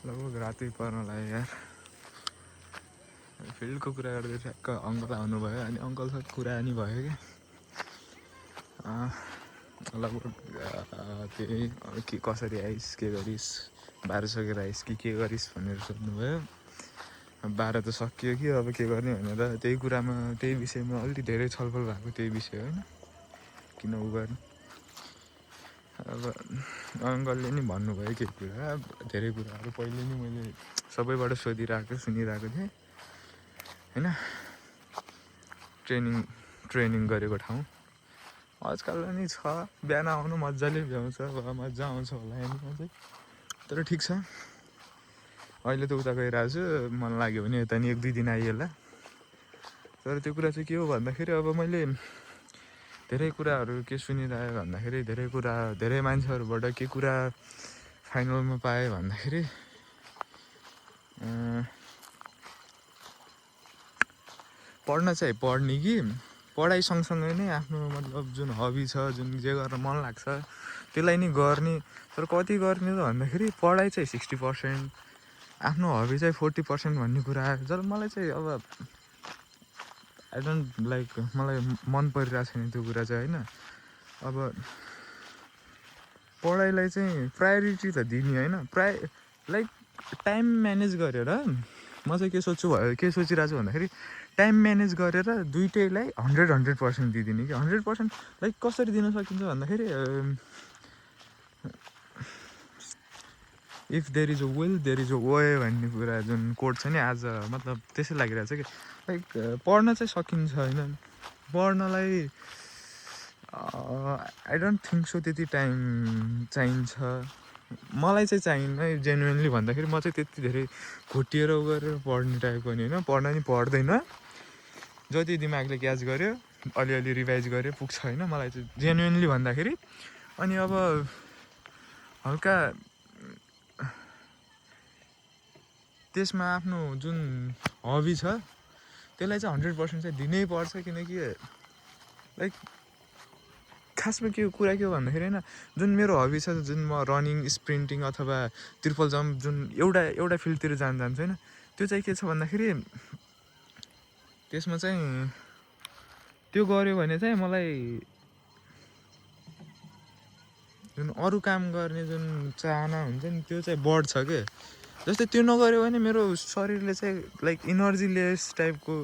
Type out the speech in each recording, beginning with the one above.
लगभग रातै पर्न लाग्यो यार। फिल्डको कुरा गर्दै ठ्याक्क अङ्कल आउनुभयो अनि अङ्कलसँग कुरा नि भयो क्या। लगभग त्यही के कसरी आइस के गरिस् 12 सकेर आइस कि के गरिस् भनेर सोध्नुभयो। 12 त सकियो कि अब के गर्ने भनेर त्यही कुरामा त्यही विषयमा अलिकति धेरै छलफल भएको त्यही विषय होइन किन उ गर्ने। अब अङ्कलले नि भन्नुभयो केही कुरा धेरै कुराहरू पहिले नि मैले सबैबाट सोधिरहेको सुनिरहेको थिएँ होइन। ट्रेनिङ गरेको ठाउँ आजकल नि छ, बिहान आउनु मजाले भ्याउँछ मजा आउँछ होला यहाँनिर चाहिँ। तर ठिक छ अहिले त उता गइरहेको छु, मन लाग्यो भने यता नि 1-2 दिन आइएला। तर त्यो कुरा चाहिँ के हो भन्दाखेरि अब मैले धेरै कुराहरू के सुनिरहेँ भन्दाखेरि धेरै मान्छेहरूबाट के कुरा फाइनलमा पाएँ भन्दाखेरि पढ्न चाहिँ पढ्ने कि पढाइ सँगसँगै नै आफ्नो मतलब जुन हबी छ जुन जे गर्न मन लाग्छ त्यसलाई नि गर्ने। तर कति गर्ने त भन्दाखेरि पढाइ चाहिँ 60%, आफ्नो हबी चाहिँ 40% भन्ने कुरा आयो। जब मलाई चाहिँ अब आई डोन्ट लाइक, मलाई मन परिरहेको छैन त्यो कुरा चाहिँ होइन। अब पढाइलाई चाहिँ प्रायोरिटी त दिने होइन, लाइक टाइम म्यानेज गरेर म चाहिँ के सोचिरहेको छु भन्दाखेरि टाइम म्यानेज गरेर दुइटैलाई 100% दिइदिने कि 100% लाइक कसरी दिन सकिन्छ भन्दाखेरि if there is a will there is a way भन्ने कुरा जुन कोड छ नि आज मतलब त्यसै लागिरहेको छ कि लाइक पढ्न चाहिँ सकिन्छ होइन। पढ्नलाई आई डोन्ट थिङ्क सो त्यति टाइम चाहिन्छ, मलाई चाहिँ चाहिन्न जेन्युनली भन्दाखेरि। म चाहिँ त्यति धेरै घोटिएर गरेर पढ्ने टाइपको नि होइन, पढ्न नि पढ्दैन, जति दिमागले क्याच गर्यो अलिअलि रिभाइज गर्यो पुग्छ होइन मलाई चाहिँ जेन्युनली भन्दाखेरि। अनि अब हल्का त्यसमा आफ्नो जुन हबी छ त्यसलाई चाहिँ 100% चाहिँ दिनै पर्छ, किनकि लाइक खासमा के कुरा के हो भन्दाखेरि होइन जुन मेरो हबी छ जुन म रनिङ स्प्रिन्टिङ अथवा ट्रिपल जम्प जुन एउटा फिल्डतिर जान्छु होइन, त्यो चाहिँ के छ भन्दाखेरि त्यसमा चाहिँ त्यो गऱ्यो भने चाहिँ मलाई जुन अरू काम गर्ने जुन चाहना हुन्छ नि त्यो चाहिँ बढ्छ के। जस्तै त्यो नगऱ्यो भने मेरो शरीरले चाहिँ लाइक इनर्जीलेस टाइपको,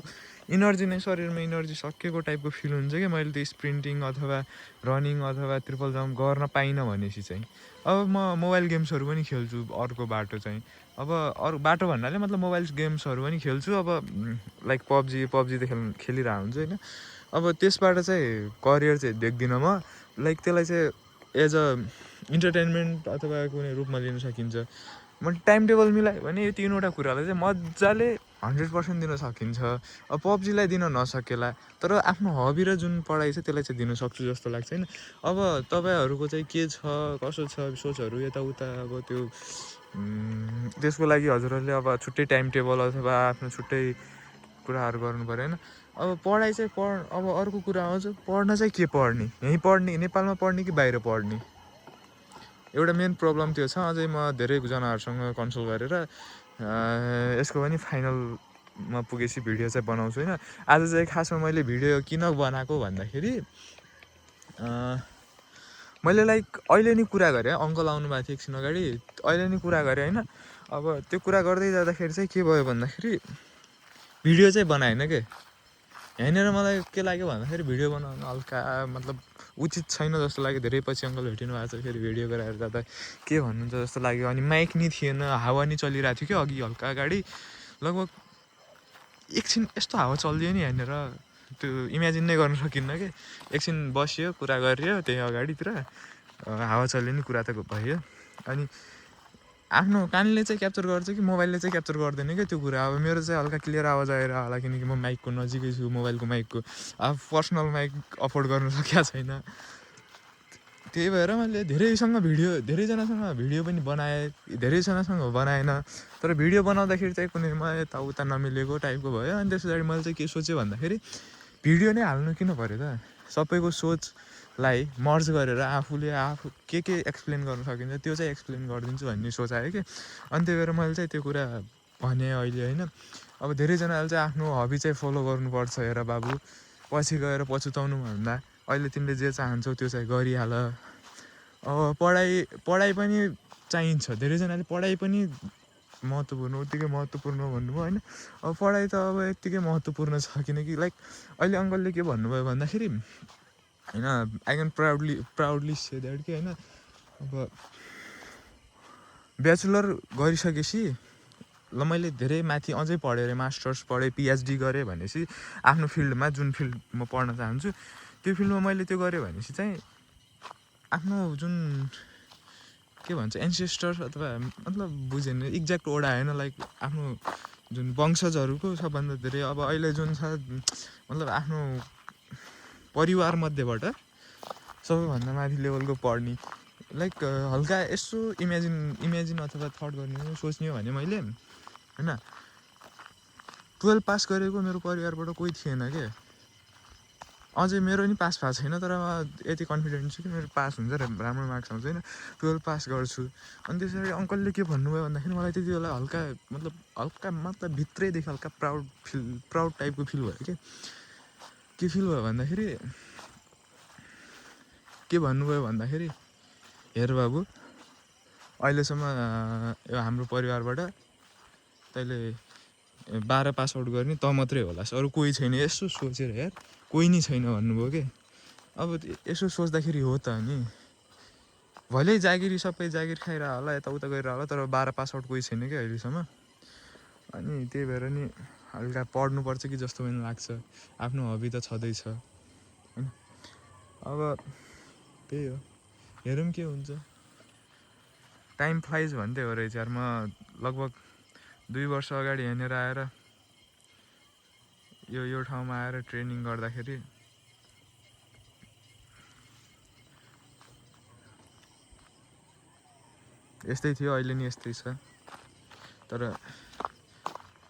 इनर्जी नै शरीरमा इनर्जी सकिएको टाइपको फिल हुन्छ कि मैले त्यो स्प्रिन्टिङ अथवा रनिङ अथवा ट्रिपल जम्प गर्न पाइनँ भनेपछि चाहिँ। अब म मोबाइल गेम्सहरू पनि खेल्छु अर्को बाटो चाहिँ, अब अरू बाटो भन्नाले मतलब मोबाइल गेम्सहरू पनि खेल्छु। अब लाइक पब्जी त खेलिरहेको हुन्छ होइन। अब त्यसबाट चाहिँ करियर चाहिँ देख्दिनँ म, लाइक त्यसलाई चाहिँ एज अ इन्टरटेनमेन्ट अथवा कुनै रूपमा लिन सकिन्छ। म टाइम टेबल मिलायो भने यो 3वटा कुरालाई चाहिँ मजाले 100% दिन सकिन्छ। अब पब्जीलाई दिन नसकेला तर आफ्नो हबी र जुन पढाइ छ त्यसलाई चाहिँ दिन सक्छु जस्तो लाग्छ होइन। अब तपाईँहरूको चाहिँ के छ कसो छ सोचहरू यताउता, अब त्यो त्यसको लागि हजुरहरूले अब छुट्टै टाइम टेबल अथवा आफ्नो छुट्टै कुराहरू गर्नु पऱ्यो होइन। अब पढाइ चाहिँ अब अर्को कुरा आउँछ, पढ्न चाहिँ के पढ्ने, यहीँ पढ्ने नेपालमा पढ्ने कि बाहिर पढ्ने, एउटा मेन प्रब्लम त्यो छ। अझै म धेरैजनाहरूसँग कन्सल्ट गरेर यसको पनि फाइनलमा पुगेपछि भिडियो चाहिँ बनाउँछु होइन। आज चाहिँ खासमा मैले भिडियो किन बनाएको भन्दाखेरि मैले लाइक अहिले नि कुरा गरेँ, अङ्कल आउनुभएको थियो एकछिन अगाडि, अहिले नि कुरा गरेँ होइन। अब त्यो कुरा गर्दै जाँदाखेरि चाहिँ के भयो भन्दाखेरि भिडियो चाहिँ बनाएन के। यहाँनिर मलाई के लाग्यो भन्दाखेरि भिडियो बनाउन हल्का मतलब उचित छैन जस्तो लाग्यो। धेरै पछि अङ्कल भेटिनु भएको छ, फेरि भिडियो गराएर जाँदा के भन्नुहुन्छ जस्तो लाग्यो। अनि माइक नि थिएन, हावा नि चलिरहेको थियो कि अघि हल्का अगाडि, लगभग एकछिन यस्तो हावा चलिदियो नि यहाँनिर त्यो इमेजिन नै गर्न सकिन्न कि। एकछिन बसियो कुरा गरियो त्यही अगाडितिर हावा चल्यो नि कुरा त भयो। अनि आफ्नो कानले चाहिँ क्याप्चर गर्छ कि मोबाइलले चाहिँ क्याप्चर गर्दैन क्या त्यो कुरा। अब मेरो चाहिँ हल्का क्लियर आवाज आएर होला किनकि म माइकको नजिकै छु, मोबाइलको माइकको। अब पर्सनल माइक अफोर्ड गर्न सकेको छैन, त्यही भएर मैले धेरैजनासँग भिडियो पनि बनाएँ, धेरैजनासँग बनाएन। तर भिडियो बनाउँदाखेरि चाहिँ कुनैमा यताउता नमिलेको टाइपको भयो। अनि त्यस पछाडि मैले चाहिँ के सोचेँ भन्दाखेरि भिडियो नै हाल्नु किन पऱ्यो त, सबैको सोच लाई मर्ज गरेर आफूले आफू के एक्सप्लेन गर्न सकिन्छ त्यो चाहिँ एक्सप्लेन गरिदिन्छु भन्ने सोच आयो कि। अनि त्यही भएर मैले चाहिँ त्यो कुरा भने अहिले होइन। अब धेरैजनाले चाहिँ आफ्नो हबी चाहिँ फलो गर्नुपर्छ हेर बाबु, पछि गएर पछुताउनु भन्दा अहिले तिमीले जे चाहन्छौ त्यो चाहिँ गरिहाल। अब पढाइ पनि चाहिन्छ, धेरैजनाले पढाइ पनि महत्त्वपूर्ण उत्तिकै महत्त्वपूर्ण भन्नुभयो होइन। अब पढाइ त अब यत्तिकै महत्त्वपूर्ण छ, किनकि लाइक अहिले अङ्कलले के भन्नुभयो भन्दाखेरि होइन, I can proudly say that कि होइन, अब ब्याचलर गरिसकेपछि ल मैले धेरै माथि अझै पढेँ अरे, मास्टर्स पढेँ, पिएचडी गरेँ भनेपछि आफ्नो फिल्डमा जुन फिल्ड म पढ्न चाहन्छु त्यो फिल्डमा मैले त्यो गरेँ भनेपछि चाहिँ आफ्नो जुन के भन्छ एन्सेस्टर अथवा मतलब बुझेन एक्ज्याक्ट ओडा होइन, लाइक आफ्नो जुन वंशजहरूको सबभन्दा धेरै अब अहिले जुन छ मतलब आफ्नो परिवार मध्येबाट सबैभन्दा माथि लेभलको पढ्ने लाइक हल्का यसो इमेजिन अथवा थट गर्ने सोच्ने हो भने मैले होइन 12 पास गरेको मेरो परिवारबाट कोही थिएन क्या, अझै मेरो नि पास भएको छैन, तर यति कन्फिडेन्ट छु कि मेरो पास हुन्छ र राम्रो मार्क्स आउँछ होइन, 12 पास गर्छु। अनि त्यसरी अङ्कलले के भन्नुभयो भन्दाखेरि मलाई त्यति बेला हल्का मतलब भित्रैदेखि हल्का प्राउड टाइपको फिल भयो क्या। के फिल भयो भन्दाखेरि के भन्नुभयो भन्दाखेरि हेर बाबु, अहिलेसम्म यो हाम्रो परिवारबाट तैँले 12 पास आउट गर्ने त मात्रै होलास्, अरू कोही छैन, यसो सोचेर हेर कोही नि छैन भन्नुभयो कि। अब यसो सोच्दाखेरि हो त नि, भलै जागिरी सबै जागिर खाइरह होला यताउता गरिरह होला, तर 12 पास आउट कोही छैन क्या अहिलेसम्म। अनि त्यही भएर नि हल्का पढ्नुपर्छ कि जस्तो पनि लाग्छ, आफ्नो हबी त छँदैछ होइन। अब त्यही हो, हेरौँ के हुन्छ। टाइम फ्लाइज भन्दै हो रहेछ यार। म लगभग 2 वर्ष अगाडि हेरेर आएर यो ठाउँमा आएर ट्रेनिङ गर्दाखेरि यस्तै थियो, अहिले नि यस्तै छ, तर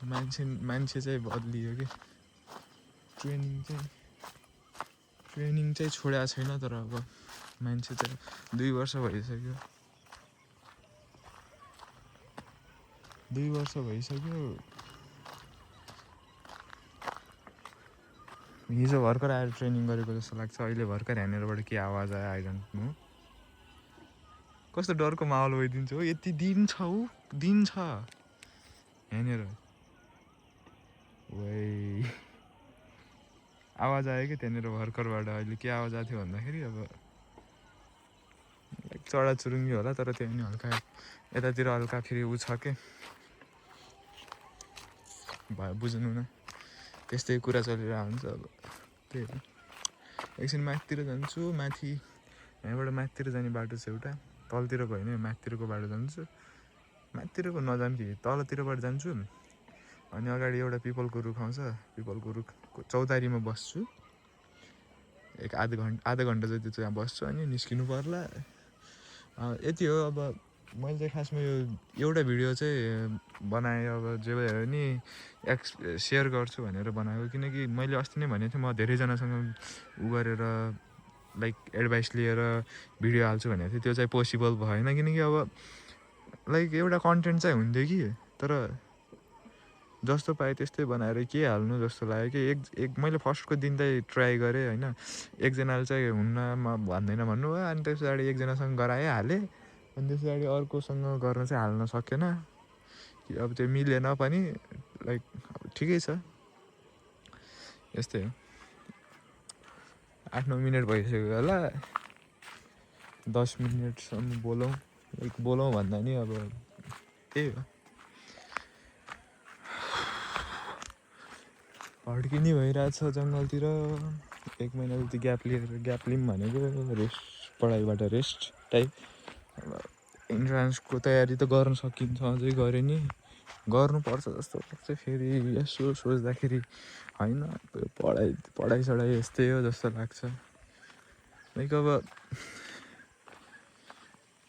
मान्छे चाहिँ बदलियो कि। ट्रेनिङ चाहिँ छोडेको छैन, तर अब मान्छे चाहिँ 2 वर्ष भइसक्यो। 2 वर्ष भइसक्यो। हिजो भर्खर आएर ट्रेनिङ गरेको जस्तो लाग्छ, अहिले भर्खर ह्यानेरबाट के आवाज आयो आई डोन्ट नो। कस्तो डरको माहौल भइदिन्छ हो, यति दिन छ यहाँनिर। वै आवाज आयो कि त्यहाँनिर भर्खरबाट। अहिले के आवाज आएको थियो भन्दाखेरि अब चराचुरुङ्गी होला, तर त्यो नि हल्का यतातिर हल्का फेरि उ छ के भयो, बुझ्नु न, त्यस्तै कुरा चलिरहेको हुन्छ। अब त्यही हो, एकछिन माथितिर जान्छु। माथि यहाँबाट माथितिर जाने बाटो छ एउटा, तलतिरको होइन माथितिरको बाटो जान्छु। माथितिरको नजानु कि तलतिरबाट जान्छु। अनि अगाडि एउटा पिपलको रुख आउँछ, पिपलको रुखको चौतारीमा बस्छु। आधा घन्टा जति चाहिँ बस्छु, अनि निस्किनु पर्ला। यति हो। अब मैले चाहिँ खासमा यो एउटा भिडियो चाहिँ बनाएँ, अब जे भएर नि सेयर गर्छु भनेर बनाएको, किनकि मैले अस्ति नै भनेको थिएँ म धेरैजनासँग उ गरेर लाइक एडभाइस लिएर भिडियो हाल्छु भनेको थिएँ, त्यो चाहिँ पोसिबल भएन, किनकि अब लाइक एउटा कन्टेन्ट चाहिँ हुन्थ्यो कि, तर जस्तो पाएँ त्यस्तै बनाएर के हाल्नु जस्तो लाग्यो कि। मैले फर्स्टको दिन चाहिँ ट्राई गरेँ होइन, एकजनाले चाहिँ हुन्न म भन्दैन भन्नुभयो, अनि त्यस पछाडि एकजनासँग गराएँ हालेँ, अनि त्यस पछाडि अर्कोसँग गर्न चाहिँ हाल्न सकेन कि अब त्यो मिलेन पनि, लाइक ठिकै छ, यस्तै हो। 8-9 मिनट भइसक्यो होला, 10 मिनटसम्म बोलौँ, लाइक बोलौँ भन्दा नि अब त्यही हो, भड्किने भइरहेछ जङ्गलतिर। 1 महिना जति ग्याप लिउँ भनेको, पढाइबाट रेस्ट टाइप। अब इन्ट्रान्सको तयारी त गर्न सकिन्छ, अझै गरे नि गर्नुपर्छ जस्तो लाग्छ। फेरि यसो सोच्दाखेरि होइन, पढाइ यस्तै हो जस्तो लाग्छ। लाइक अब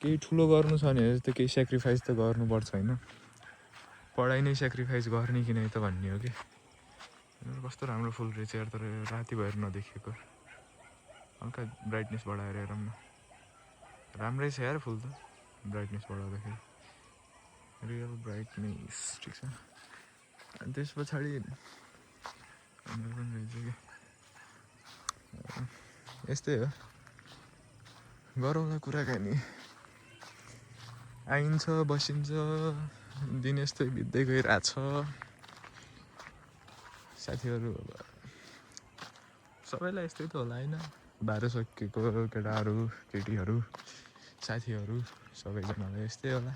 केही ठुलो गर्नु छ भने त केही सेक्रिफाइस त गर्नुपर्छ होइन, पढाइ नै सेक्रिफाइस गर्ने कि नै त भन्ने हो कि। कस्तो राम्रो फुल रहेछ यार, तर राति भएर नदेखेको। हल्का ब्राइटनेस बढाएर हेरौँ न राम्रै छ यार फुल त ब्राइटनेस बढाउँदाखेरि रियल ब्राइटनेस ठिक छ अनि त्यस पछाडि हाम्रो पनि रहेछ कि यस्तै हो गरौँला कुराकानी आइन्छ बसिन्छ दिन यस्तै बित्दै गइरहेछ साथीहरू सबैलाई यस्तै त होला होइन बाह्र सकिएको केटाहरू केटीहरू साथीहरू सबैजनालाई यस्तै होला